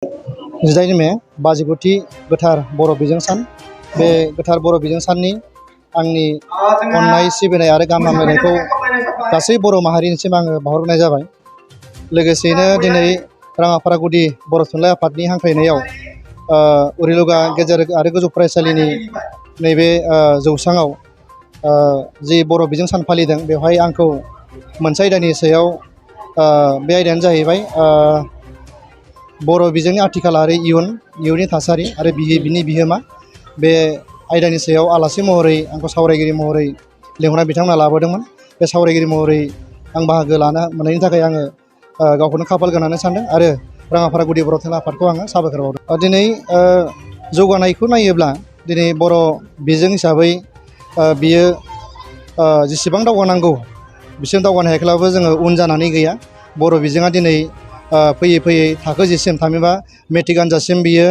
18 May 59थि गोथार बर' बिजों सान। बे गोथार बर' बिजों साननि आंनि अननाय सिबिनाय आरो गाहाम हामलायनायखौ गासै बर' माहारिनिसिम आङो बावहरनाय जाबाय। लोगोसेयैनो दिनै राङाफारा गुदि बर' थुनलाइ आफादनि हांख्रायनायाव उर'ह गेजेर आरो गोजौ फरायसालिनि नैबे जौसाङाव जि बर' बिजों सान फालिदों, बेवहाय आंखौ मोनसे आयदानि सायाव बे आयदायानो जाहैबाय बर' बिजोंनि आथिखाल आरो इयुननि थासारि आरो बिनि बिहोमा। बे आयदानि सायाव आलासि महरै आंखौ सावरायगिरि महरै लेंहरना बिथांमोना लाबोदोंमोन। बे सावरायगिरि महरै आं बाहागो लानो मोननायनि थाखाय आङो गावखौनो खाफाल गोनां होननानै सानदों आरो राङाफारा गुदि बर' थुनलाइ आफादखौ आङो साबायखर बावदों। दिनै जौगानायखौ नायोब्ला दिनै बर' बिजों हिसाबै बियो जेसेबां दावगानांगौ बिसिम दावगानो हायाखैब्लाबो जोङो उन जानानै गैया। बर' बिजोङा दिनै फैयै फैयै थाखो 10सिम थामहिनबा मेट्रिक आनजादसिम बियो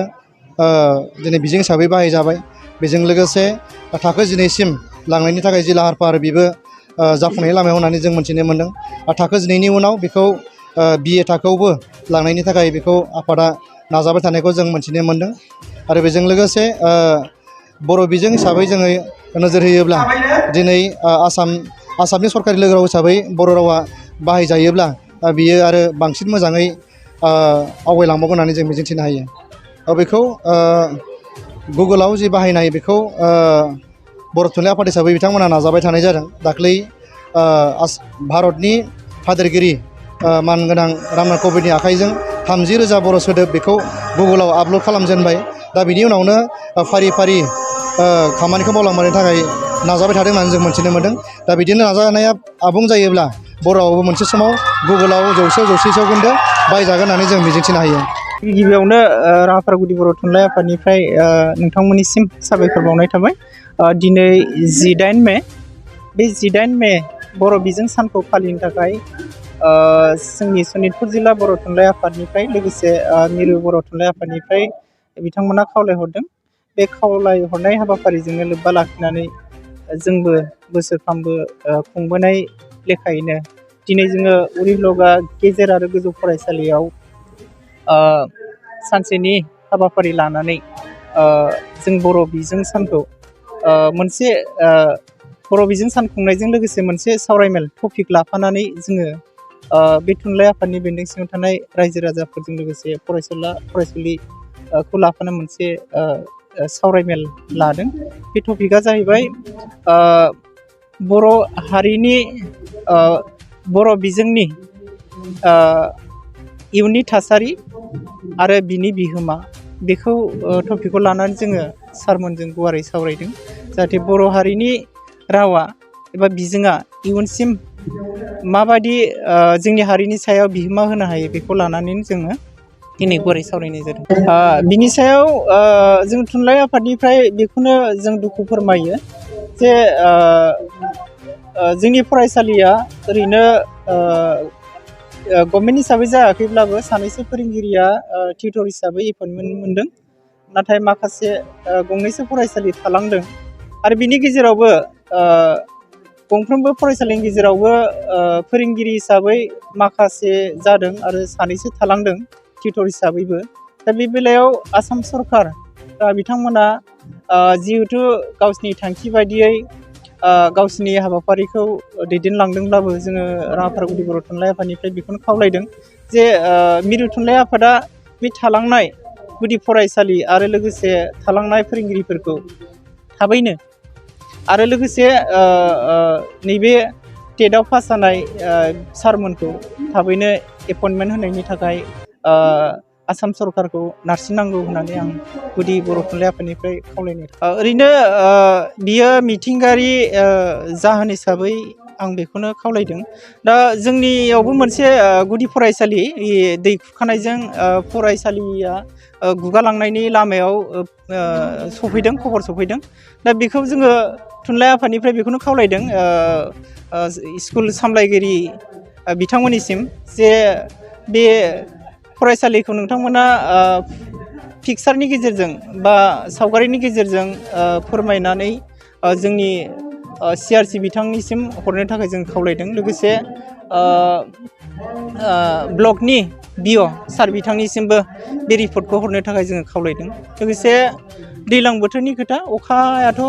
दिनै बिजों हिसाबै बाहायजाबाय। बेजों लोगोसे थाखो 12सिम लांनायनि थाखाय जि लाहार फाहार बेबो जाफुंनायनि लामायाव होननानै जों मिथिनो मोन्दों। थाखो 12नि उनाव बेखौ BA थाखोआवबो लांनायनि थाखाय बेखौ आफादा नाजाबाय थानायखौ जों मिथिनो मोन्दों। आरो बेजों लोगोसे बर' बिजों हिसाबै जोङो नोजोर होयोब्ला दिनै आसामनि सरकारि लोगो राव हिसाबै बर' रावा बाहायजायोब्ला बियो आरो बांसिन मोजाङै आवगायलांबावगोन होननानै जों मिजिंथिनो हायो। बेखौ गुगोलाव जि बाहायनाय बेखौ बर' थुनलाइ आफाद हिसाबै बिथांमोना नाजाबाय थानाय जादों। दाख्लै भारतनि हादोरगिरि मानगोनां रामनाथ क'बिन्दनि आखाइजों 30,000 बर' सोदोब बेखौ गुगोलाव आपल'ड खालामजेनबाय। दा बिनि उनावनो फारि फारि खामानिखौ मावलांबायनि थाखाय नाजाबाय थादों होननानै जों मिथिनो मोन्दों। दा बिदिनो नाजानाया आबुं जायोब्ला बर' रावाबो मोनसे समाव गुगोलाव जौसे जौखोन्दो बाहायजागोन होननानै जों मिजिंथिनो हायो। गिबियावनो राङाफारा गुदि बर' थुनलाइ आफादनिफ्राय नोंथांमोननिसिम साबायखर बावनाय थाबाय। दिनै 18 मे, बे 18 मे बर' बिजों सानखौ फालिनो थाखाय जोंनि सनितपुर जिल्ला बर' थुनलाइ आफादनिफ्राय लोगोसे मिरु बर' थुनलाइ आफादनिफ्राय बिथांमोना खावलायहरदों। बे खावलायहरनाय हाबाफारिजोंनो लोब्बा लाखिनानै जोंबो बोसोरफ्रामबो खुंबोनाय लेखायैनो दिनै जोङो उर'ह गेजेर आरो गोजौ फरायसालियाव सानसेनि हाबाफारि लानानै जों बर' बिजों सानखौ मोनसे बर' बिजों सान खुंनायजों लोगोसे मोनसे सावरायमेल टपिक लाफानानै जोङो बे थुनलाइ आफादनि बेन्दों सिङाव थानाय रायजो राजाफोरजों लोगोसे फरायसुलिखौ लाफाना मोनसे सावरायमेल लादों। बे टपिकआ जाहैबाय बर' हारिनि बर' बिजोंनि इयुननि थासारि आरो बिनि बिहोमा। बेखौ टपिकखौ लानानै जोङो सारमोनजों गुवारै सावरायदों, जाहाथे बर' हारिनि रावा एबा बिजोङा इयुनसिम माबायदि जोंनि हारिनि सायाव बिहोमा होनो हायो बेखौ लानानैनो जोङो दिनै गुवारै सावरायनाय जादों। बिनि सायाव जों थुनलाइ आफादनिफ्राय बेखौनो जों दुखु फोरमायो जे जोंनि फरायसालिया ओरैनो गभर्नमेन्ट हिसाबै जायाखैब्लाबो सानैसो फोरोंगिरिया टिउटर हिसाबै एपइन्टमेन्ट मोन्दों। नाथाय माखासे गंनैसो फरायसालि थालांदों आरो बिनि गेजेरावबो गंफ्रोमबो फरायसालिनि गेजेरावबो फोरोंगिरि हिसाबै माखासे जादों आरो सानैसो थालांदों टिउटर हिसाबैबो। दा बे बेलायाव आसाम सरकार बिथांमोना जिहेथु गावसिनि थांखि बायदियै गावसिनि हाबाफारिखौ दैदेनलांदोंब्लाबो जोङो राङाफारा गुदि बर' थुनलाइ आफादनिफ्राय बेखौनो खावलायदों जे मिरु थुनलाइ आफादा बे थालांनाय गुदि फरायसालि आरो लोगोसे थालांनाय फोरोंगिरिफोरखौ थाबैनो आरो लोगोसे नैबे टेटआव पास जानाय सारमोनखौ थाबैनो एपइन्टमेन्ट होनायनि थाखाय आसाम सरकारखौ नारसिननांगौ होननानै आं गुदि बर' थुनलाइ आफादनिफ्राय खावलायनाय। ओरैनो बियो मिथिंगायारि जाहोन हिसाबै आं बेखौनो खावलायदों। दा जोंनियावबो मोनसे गुदि फरायसालि दै खुरखानायजों फरायसालिया गुगालांनायनि लामायाव सफैदों, खबर सफैदों। दा बेखौ जोङो थुनलाइ आफादनिफ्राय बेखौनो खावलायदों स्कुल सामलायगिरि बिथांमोननिसिम जे बे फरायसालिखौ नोंथांमोना पिकचारनि गेजेरजों बा सावगारिनि गेजेरजों फोरमायनानै जोंनि CRC बिथांनिसिम हरनो थाखाय जों खावलायदों। लोगोसे ब्लकनि बिअ सार बिथांनिसिमबो बे रिपर्टखौ हरनो थाखाय जोङो खावलायदों। लोगोसे दैज्लां बोथोरनि खोथा अखायाथ'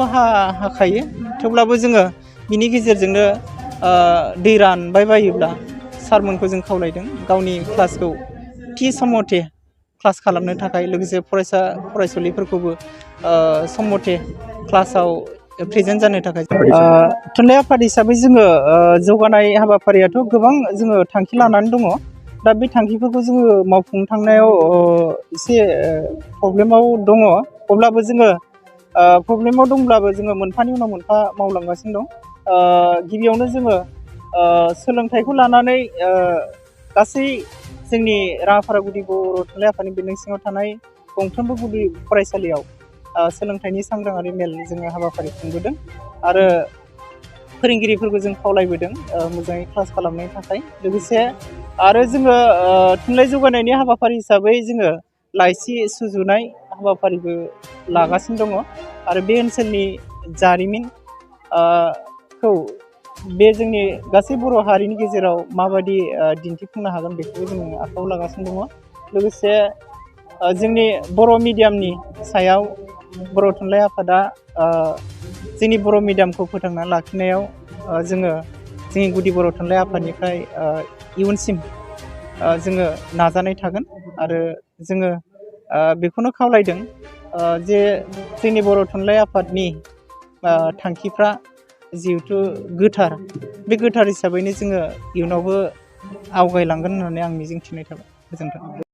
हाखायो, थेवब्लाबो जोङो बिनि गेजेरजोंनो दै रानबाय बायोब्ला सारमोनखौ जों खावलायदों गावनि क्लासखौ थि सम मथे क्लास खालामनो थाखाय, लोगोसे फरायसुलिफोरखौबो सम मथे क्लासाव प्रेजेन्ट जानो थाखाय। थुनलाइ आफाद हिसाबै जोङो जौगानाय हाबाफारियाथ' गोबां जोङो थांखि लानानै दङ। दा बे थांखिफोरखौ जोङो मावफुंनो थांनायाव एसे प्रब्लेमाव दङ। अब्लाबो जोङो प्रब्लेमाव दंब्लाबो जोङो मोनफानि उनाव मोनफा मावलांगासिनो दं। गिबियावनो जोङो सोलोंथाइखौ लानानै गासै जोंनि राङाफारा गुदि बर' थुनलाइ आफादनि बेन्दों सिङाव थानाय गंफ्रोमबो गुदि फरायसालियाव सोलोंथाइनि सांग्राङारि मेल जोङो हाबाफारि खुंबोदों आरो फोरोंगिरिफोरखौ जों खावलायबोदों मोजाङै क्लास खालामनायनि थाखाय। लोगोसे आरो जोङो थुनलाइ जौगानायनि हाबाफारि हिसाबै जोङो लाइसि सुजुनाय हाबाफारिबो लागासिनो दङ आरो बे ओनसोलनि जारिमिन खौ बे जोंनि गासै बर' हारिनि गेजेराव माबायदि दिन्थिफुंनो हागोन बेखौबो जोङो आखायाव लागासिनो दङ। लोगोसे जोंनि बर' मिडियामनि सायाव बर' थुनलाइ आफादा जोंनि बर' मिडियामखौ फोथांना लाखिनायाव जोङो जोंनि गुदि बर' थुनलाइ आफादनिफ्राय इयुनसिम जोङो नाजानाय थागोन आरो जोङो बेखौनो खावलायदों जे जोंनि बर' थुनलाइ आफादनि थांखिफ्रा जिहेथु गोथार, बे गोथार हिसाबैनो जोङो इयुनावबो आवगायलांगोन होननानै आं मिजिंथिनाय थाबाय। गोजोन्थों।